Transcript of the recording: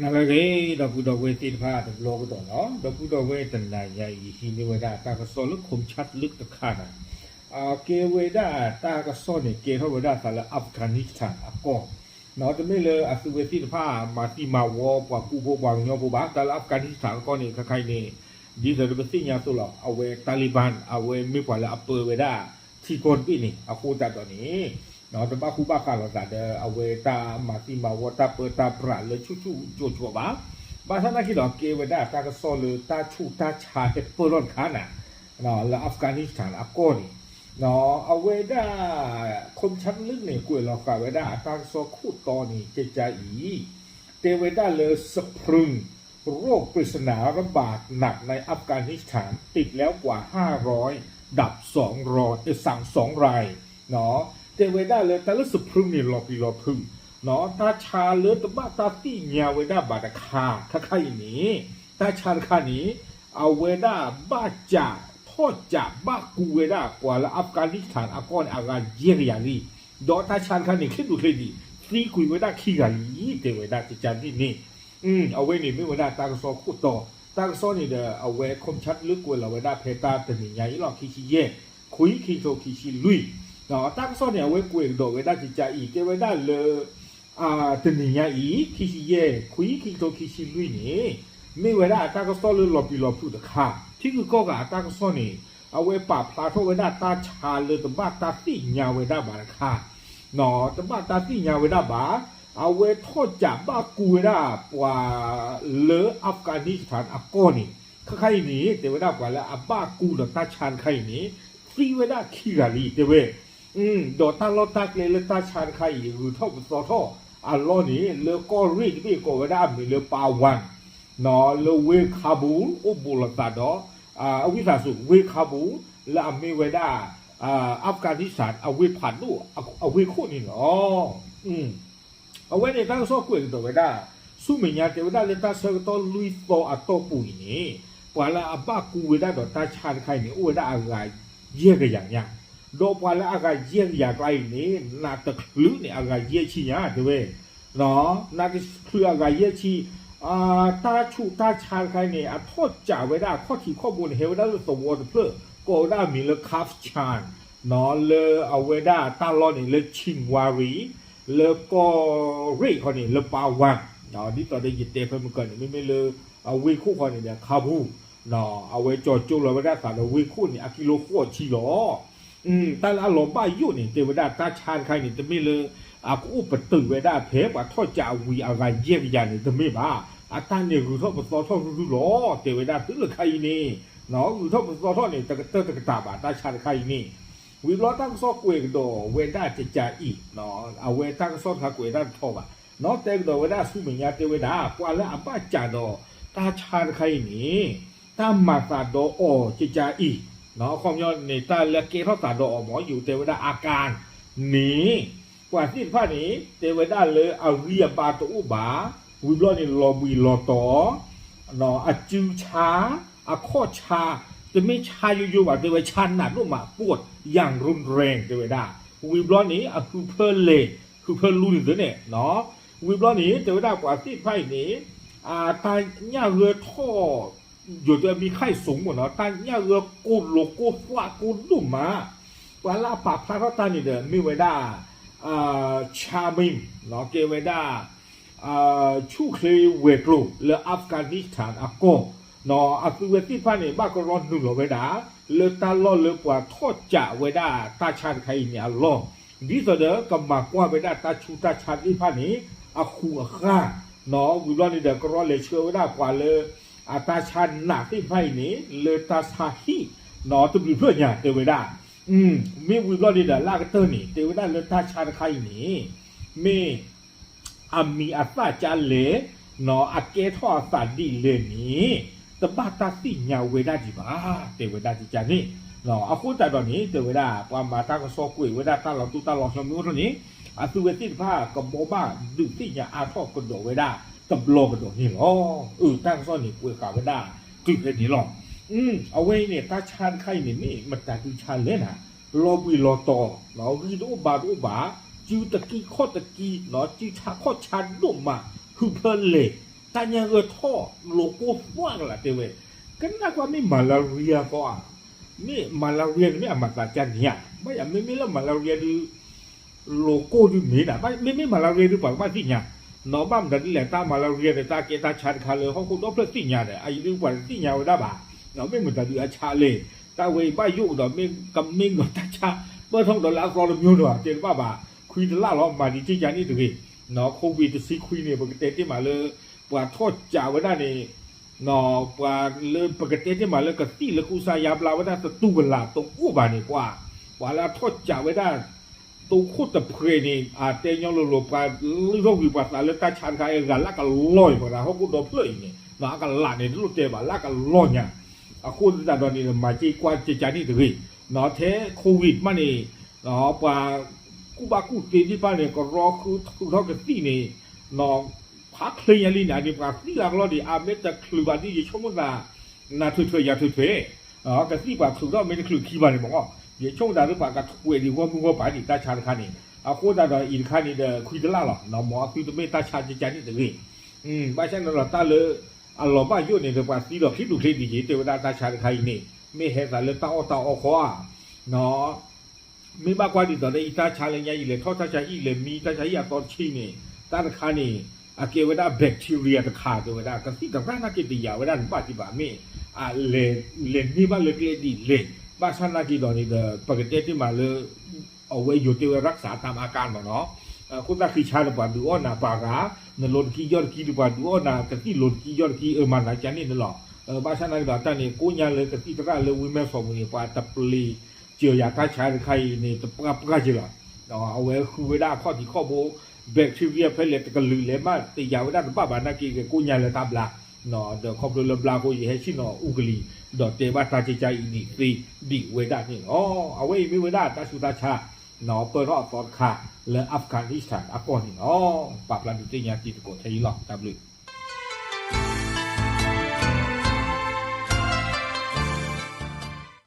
နၤလၢအဂ့ၤ ဒီပုၢ်ဒီဝဲၢ်သ့ၣ်တဖၣ်တဘျီကဒီးလီၤ. ဒီပုၢ်ဒီဝဲၢ်တနၤညါအံၤ ဟံးန့ၢ်ဝဲဒၣ်တၢ်ကစီၣ်လၢ Kamchatka တခါန့ၣ်, ကဲဝဲဒၣ်တၢ်ကစီၣ်န့ၣ် ကဲထီၣ်ဝဲဒၣ်သးလၢ Afghanistan အကီၢ်, တမ့ၢ်လၢအသုဝဲသ့ၣ်တဖၣ်မၤသံမၤဝီပှၤကူဖိပှၤကညီဖိဘၣ်, တၢ်လၢ Afghanistan အကီၢ်န့ၣ် ခဲခါအံၤန့ၣ် ဒ်သိးဒီးပသ့ၣ်ညါအသိးလီၤ, အဝဲ Taliban အဝဲမ့ၢ်ပှၤလၢအပၢဝဲဒၣ် ထံကီၢ်တဘ့ၣ်န့ၣ် အဃိသတးဒီးန့ၣ် တဘၣ်ဃူဘၣ်ဃးလိာ်သးဒီး အဝဲတၢ်မၤသံမၤဝီတၢ်ပၢတၢ်ပြးလၢဆူၣ်ဆူၣ်ကိၢ်ကိၢ်ဘၣ်. ဘၣ်ဆၣ်သနာ်က့ဒီး ကဲဝဲဒၣ်တၢ်ကစီၣ်လၢတၢ်ဆူးတၢ်ဆါဟဲပၢၢ်ထီၣ်တခါန့ၣ် လၢ Afghanistan အကီၢ်န့ၣ် အဝဲဒၣ် Kamchatka န့ၣ် ကွဲးလီၤဃာ်ဝဲဒၣ်အတၢ်ကစီၣ်ခိၣ်တီန့ၣ် ကကါအံၤ တဲဝဲဒၣ်လၢ Spring โรคปริศนาระบาดหนักในอัฟกานิสถาน ติดแล้วกว่าห้าร้อย ดับสองร้อย เอ่อ สาม สองราย တဲဝဲဒၣ်လၢတၢ်လၢ Spring န့ၣ် လီၤပျံၤလီၤဖုး တၢ်ဆါလၢတဘၣ်တၢ်သ့ၣ်ညါဝဲဒၣ်ဘၣ်တခါ ခဲခါအံၤန့ၣ် တၢ်ဆါတခါန့ၣ် အဝဲဒၣ်ဘၣ်စးထီၣ်စးဘၣ်ကူဝဲဒၣ်ပှၤလၢ Afghanistan အကီၢ်န့ၣ် အဂၤယဲၢ်ကယၤလံ. ဒီးတၢ်ဆါတခါန့ၣ် ချ့ဒိၣ်ချ့ဒံး သံကွံာ်ဝဲဒၣ်ခံဂၤလံ တဲဝဲဒၣ်ကကါဒ်န့ၣ် အဝဲန့ၣ်မ့ၢ်ဝဲဒၣ်တၢ်ကစီၣ်ခိၣ်တီ, တၢ်ကစီၣ်န့ၣ်ဒီး အဝဲ Kamchatka ကွဲးလီၤဝဲဒၣ်ဖဲတၢ်တနံၤညါအံၤလီၤ ခံဆံယဲၢ် ခွံ ခံကထိခံဆံလွံၢ်, တၢ်ကစီၣ်န့ၣ် အဝဲကွဲးကဒီးဝဲဒၣ်ကကါအံၤ တဲဝဲဒၣ်လၢ တနံၤညါအံၤ ခံဆံယဲၢ် ခွံ ခံကထိခံဆံလွံၢ်န့ၣ် မ့ၢ်ဝဲဒၣ်အတၢ်ကစီၣ်လၢလီၤပျံၤလီၤဖုးတခါ, ထံဂုၤကီၢ်ဂၤအတၢ်ကစီၣ်န့ၣ် အဝဲပာ်ဖျါထီၣ်ဝဲဒၣ်တၢ်ဆါလၢတဘၣ်တၢ်သ့ၣ်ညါဝဲဒၣ်ဘၣ်တခါ တဘၣ်တၢ်သ့ၣ်ညါဝဲဒၣ်ဘၣ်, အဝဲထီၣ်စးဘၣ်ကူဝဲဒၣ်ပှၤလၢ Afghanistan အကီၢ်န့ၣ် ခဲခါအံၤန့ၣ် တဲဝဲဒၣ်ပှၤလၢအဘၣ်ကူဒီးတၢ်ဆါတခါအံၤန့ၣ် သံဝဲဒၣ်ခံဂၤလံ တဲဝဲ, ဒီးတၢ်လီၢ်တၢ်ကျဲလၢတၢ်ဆါတခါအံၤ ဂုၤထီၣ်ပသီထီၣ်အလီၢ်န့ၣ် လၢကီၢ်ရ့ၣ်တဘ့ၣ်ကိးဝဲဒၣ်အမံၤလၢ Pawan လၢဝ့ၢ် Kabul အိၣ်ဘူးလိာ်သးဒီး အဝံသးစူၤ ဝ့ၢ် Kabul လၢအမ့ၢ်ဝဲဒၣ် Afghanistan အဝ့ၢ်ဖးဒိၣ် အဝ့ၢ်ခိၣ်န့ၣ်လီၤ. အဝဲန့ၣ်တၢ်ကစီၣ်ကွဲးကဒီးဝဲဒၣ် ဆူမဲာ်ညါတဲဝဲဒၣ်လၢတၢ်ဆၢကတီၢ်လွံၢ်သီအတီၢ်ပူၤအံၤန့ၣ် ပှၤလၢအဘၣ်ကူဝဲဒၣ်ဒီးတၢ်ဆါတခါအံၤန့ၣ် အိၣ်ဝဲဒၣ်အဂၤယဲၢ်ကယၤညါ, ဒီးပှၤလၢအဂၤယဲၢ်ကယၤကျါအံၤန့ၣ် နးတချုးန့ၣ် အဂၤယဲၢ်ဆံညါ တဲဝဲ နးတချုးအဂၤယဲၢ်ဆံ, တၢ်ဆူးတၢ်ဆါတခါအံၤန့ၣ် အထီၣ်စးဝဲဒၣ်အခီၣ်ထံးခီၣ်ဘိန့ၣ် ဟဲဝဲဒၣ်လၢသဝီတဖျၢၣ် ကိးဝဲဒၣ်အမံၤလၢ Kafchan လၢအဝဲဒၣ်တၢ်လီၢ်န့ၣ်လၢ Chingwari လၢကီၢ်ရ့ၣ်ခီန့ၣ် လၢ Pawan ဒ်သိးဒီးယတဲဖဲမုၢ်ကၢန့ၣ် မ့မ့ၢ်လၢ အဝ့ၢ်ခိၣ်ဃီန့ၣ်ဒီး Kabul အဝဲကၠီၤကၠိလီၤဝဲဒၣ်သးဒီးဝ့ၢ်ခိၣ်န့ၣ် အကံလိဃိးဆံလီၤ. တၢ်လၢအလီၤဘၣ်ယိၣ်န့ၣ် တဲဝဲဒၣ်တၢ်ဆါတခါအံၤန့ၣ် တမ့ၢ်လၢ အကအိၣ်ပတုာ်ဝဲဒၣ်ဖဲပှၤထီၣ်စးအဝံၤအဂၤယဲၢ်ကယၤန့ၣ် တမ့ၢ်ဘၣ်. အတၢ်န့ၣ်ဂုၤထီၣ်ပသီထီၣ်ရုၢ်ရုၢ်လီၤ တဲဝဲဒၣ်တုၤလၢခါအံၤန့ၣ် ဂုၤထီၣ်ပသီထီၣ်န့ၣ် တကတၢၢ်တကတၢၢ်ဘၣ် တၢ်ဆါတခါအံၤန့ၣ် ဝံၤဘျီတၢ်ကစီၣ်ကွဲးကဒီးဝဲဒၣ်ကကါအံၤ, အဝဲတၢ်ကစီၣ်တခါကွဲးတၢ်တထီဘၣ်, တဲကဒီးဝဲဒၣ်ဆူမဲာ်ညါတဲဝဲဒၣ် ပှၤလၢအဘၣ်စးဒီးတၢ်ဆါတခါအံၤန့ၣ် တၢ်မၤသးဒီးအီၤကကါအံၤ, အခီပညီန့ၣ် တၢ်လၢကဲထီၣ်သးဒီးအီၤမ့ၢ် ယိၤတဲဝဲဒၣ် อาการ န့ၣ် ပှၤသ့ၣ်တဖၣ်န့ၣ် တဲဝဲဒၣ်လၢအဂံၢ်အဘါတအိၣ်ဘၣ်, ဝံၤဘျီန့ၣ် လီၤဘှံးလီၤတီၤ အစုဆါ, အခီၣ်ဆါ, တမ့ၢ်ဆါယိယိဘၣ် တဲဝဲဆါနးဒိၣ်မး ปวดอย่างรุนแรง တဲဝဲဒၣ်, ဝံၤဘျီန့ၣ် အဟုဖၢလဲၢ် ဟုဖၢလူန့ၣ်သ့န့ၣ်, ဝံၤဘျီန့ၣ် တဲဝဲဒၣ်ပှၤသ့ၣ်တဖၣ်အံၤန့ၣ် တၢ်ညၣ်ဂၢထီၣ် ယိၤတဲမံခါအံၤစိၤမ့ၢ်နီၤ တၢ်ညၣ်ဂၢကိၢ်လိာ်ကိၢ်သွးကိၢ်ဒိၣ်မး, ပှၤလၢအပာ်ဖျါထီၣ်တၢ်န့ၣ်ဒီး မ့ၢ်ဝဲဒၣ် Chamin ကဲဝဲဒၣ် ဆူၣ်ချ့ဝဲၤကျိၤလၢ Afghanistan အကီၢ်, အသုဝဲသ့ၣ်တဖၣ်န့ၣ် ဘၣ်ကရီနုာ်လီၤဝဲဒၣ် လၢတၢ်လီၢ်လၢပှၤထီၣ်စးဝဲဒၣ်တၢ်ဆါတခါအံၤန့ၣ်အလီၢ်, ဒ်သိးဒီးကမၤကွၢ်ဝဲဒၣ်တၢ်ဆူးတၢ်ဆါသ့ၣ်တဖၣ်န့ၣ် အဃူအဃၢ်, ဝံၤဘျီန့ၣ်ဒီး ကရီလဲၤဆှၢဝဲဒၣ်ပှၤလၢ အတၢ်ဆါနးသ့ၣ်တဖၣ်အံၤန့ၣ် လၢတၢ်ဆါဟံၣ် တဘျုးဖျၢၣ်ညါတဲဝဲဒၣ်, မ့ၢ်ဝံၤဘျီန့ၣ်ဒီး လၢအကတၢၢ်န့ၣ် တဲဝဲဒၣ်လၢတၢ်ဆါတခါအံၤန့ၣ် မ့ၢ် အမံၤအသၣ်ကလဲၣ်, အကဲထီၣ်အသးဒ်လဲၣ်န့ၣ် တဘၣ်တၢ်သ့ၣ်ညါဝဲဒၣ်ဒံးဘၣ် တဲဝဲဒၣ်ကကါန့ၣ်, အဃိသတးဒီးန့ၣ် တဲဝဲဒၣ် ပှၤမၤတၢ်ကစီၣ်ကွဲးဝဲဒၣ်တၢ်လီၤတိၢ်တၢ်လီၤဆီမ့ၢ်အိၣ်ထီၣ်န့ၣ် အသုဝဲသ့ၣ်တဖၣ်ကဘီဘၣ်ဒုးသ့ၣ်ညါအါထီၣ်ကဒီးဝဲဒၣ်တဘျီကဒီးန့ၣ်လီၤ. အၢ တၢ်ကစီၣ်န့ၣ်ကွဲးဃာ်ဝဲဒၣ်တုၤဖဲန့ၣ်လီၤ. အဝဲအံၤန့ၣ် တၢ်ဆါတခါအံၤန့ၣ် မ့ၢ်မတၤဒုးဆါလဲၣ်နၤ, လီၤဘှံးလီၤတီၤ, ဂံၢ်တအိၣ်ဘါတအိၣ်ဘၣ်, စုတကံၢ်ခီၣ်တကံၢ်, စုဆါခီၣ်ဆါဒိၣ်မး, ဟုးဖၢလဲၢ် တၢ်ညၣ်ဂၢၢ်ထီၣ် လိၤကိၢ်သွါကလာ်တဲဝဲ, ကနၣ်ကွၢ်မ့ၢ် malaria ဃီဧါ, မ့ၢ် malaria န့ၣ်မ့ၢ်အမၤသးကါန့ၣ်ဧါ, ဘၣ်ယၤမ့မ့ၢ်လၢ malaria ဒုး လိၤကိၢ်ဒုးမ့ၢ်နၤ, မ့မ့ၢ် malaria ဒုးပှၤကဘၣ်သ့ၣ်ညါ, နီၢ်ဘၣ်မတၤဒ်လဲၣ် တၢ် malaria န့ၣ် တၢ်ကဲတၢ်ဆါတခါလၢဟီၣ်ခိၣ်ဒီဖျၢၣ်သ့ၣ်ညါဒီး အအံၤဒုးပှၤတသ့ၣ်ညါဝဲဒၣ်ဘၣ်, မ့ၢ်မတၤဒုးအဆါလဲၣ်, တၢ်ဝဲအံၤဘၣ်ယိၣ်ကဒီး မ့ၢ်ကမ့ၢ်ကဒီးတၢ်ဆါ ပၢၢ်ထီၣ်ကဒီးလၢအသီတမံၤဒီး တဲတဘၣ်ဘၣ်, ခွံတလၢ်လီၤ မၤဒံးက့ၢ်ကါန့ၣ်တဂ့ၤ, နီၢ် COVID တဆံခွံန့ၣ် ပကတဲတ့ၢ်မးလၢ ပှၤထီၣ်ကးဝဲဒၣ်န့ၣ် ပှၤလၢပကတဲတ့ၢ်မးလၢကသံၣ်လၢကူစါယါဘျါဝဲဒၣ်သတူၢ်ကလာ်တအိၣ်ဘၣ်န့ၣ် ပှၤ ပှၤလၢအထီၣ်ကးဝဲဒၣ် တိခိၣ်တဖှဲးန့ၣ် အတဲညီလိၤလိၤ ပှၤလုၢ်ထီၣ်ကွံာ်ပှၤသးလၢတၢ်ဆါတခါအံၤ အဂၤလၢအကလီၢ်အံၤ ပှၤသးဟီၣ်ခိၣ်ဒီဖျၢၣ်အံၤန့ၣ် အကလးန့ၣ် တလိၣ်တဲဘၣ်လၢအကလီၢ်ညါ, အဃိသတးဒီးန့ၣ် မၤက့ၤကွၢ်ကကန့ၣ်တဂ့ၤ, ထဲ COVID မးန့ၣ် ပှၤကူၣ်ဘၣ်ကူၣ်သ့သ့ၣ်တဖၣ်န့ၣ် ကရီဃုထုးထီၣ်ကသံၣ်န့ၣ် ဖးချ့ညါလံန့ၣ် အန့ၣ်ပှၤသံၣ်လၢကလီၢ်ဒံး အမ့ၢ်တချုးဘၣ်ဒ်ယဆိကမိၣ်သး နၤထွဲးထွဲးယၤထွဲးထွဲး ကသံၣ်ပှၤချုးထီၣ်မ့ၢ်တချုးခံဘၣ်န့ၣ်မ့ၢ် ယဆိကမိၣ်သးလၢပှၤကထွဲးဒံးဂီၢ်မုၢ်ဂီၢ်ပၤဒံး တၢ်ဆါတခါန့ၣ်, အဃိသတးဒီးအံၤတခါန့ၣ်ဒီး ခွံတလၢ်လီၤ မ်အသုတမ့ၢ်တၢ်ဆါကကန့ၣ်တဂ့ၤ, ဘၣ်ဆၣ်န့ၣ်ဒီးတၢ်လၢ အလီၤဘၣ်ယိၣ်န့ၣ်ဒီး ပှၤသံဒီးချ့ဒူၣ်ချ့ဒံးက့ၤ တဲဝဲဒၣ်တၢ်ဆါတခါအံၤန့ၣ် မ့ၢ်ဟဲသးလၢတၢ်အီၣ်တၢ်အီခီဧါ မ့ၢ်ဘၣ်ကွၢ်ဒ်သိးဒီးအံၤ တၢ်ဆါလၢညါအံၤလဲၤထီၣ် တၢ်ဆါဟံၣ်လဲၤမံ တၢ်ဆါဟံၣ်အသီတဆံန့ၣ် တၢ်တခါန့ၣ် အကဲဝဲဒၣ် bacteria တခါ တဲဝဲဒၣ် ကသံၣ်သရၣ်နာ်က့တယာ်ဝဲဒၣ်တဘၣ်က့ၤဘၣ် မ့ၢ် လဲၤန့ၢ်ဘၣ်လၢကျဲဒ်လဲၣ်, ဘၣ်ဆၣ်နာ်က့ဒီးန့ၣ်ဒီး ပကတဲတ့ၢ်မးလၢ အဝဲယိၤတဲဝဲ ရၢၣ်စးတၢ်မၤကါနီၤနီၤ, အဃိသတးဃံဆါဒီးပှၤဒုးအီၣ်နၤပှၤဂၤ, နလိၤတကံယီၢ်တကံဒီးပှၤဒုးအီၣ်နၤ ကသံၣ်လိၤတကံယီၢ်တကံ အမၤသးကန့ၣ်န့ၣ်လီၤ, ဘၣ်ဆၣ်နာ်က့ဒီးတၢ်န့ၣ် ကိးညါလၢကသံၣ်သရၣ်လၢဝံမဲၢ်ဆီးပူၤန့ၣ် ပှၤတပျ့ၤ စၢၤယၤတၢ်ဆါတခါအံၤန့ၣ် တပှၢ်ပှၢ်က့ၤလီၤ, အဝဲဃုဝဲဒၣ်အခီၣ်ထံးခီၣ်ဘိ bacteria ဖဲလဲၣ်တကလုာ်လဲၣ်မး တယာ်ဝဲဒၣ်တဘၣ်ဘၣ်နာ်က့ ကကိးညါလၢတၢ်ဘျါ, ဒီးခီဖျိလၢဘျါအဃိ ယဟဲဆ့ၣ်နီၤအူကလံၤ ဒီးတဲဘၣ်တၢ်ကကအံၤဒ်သ့ဒံးဝဲဒၣ်န့ၣ်လီၤ. အဝဲအံၤမ့ၢ်ဝဲဒၣ်တၢ်ဆူးတၢ်ဆါ ပၢၢ်ထီၣ်အသီတခါ လၢ Afghanistan အကီၢ်န့ၣ်လီၤ. ပာ်ဖျါဒုးသ့ၣ်ညါတံၤသကိးထဲအံၤလီၤ. တၢ်ဘျုး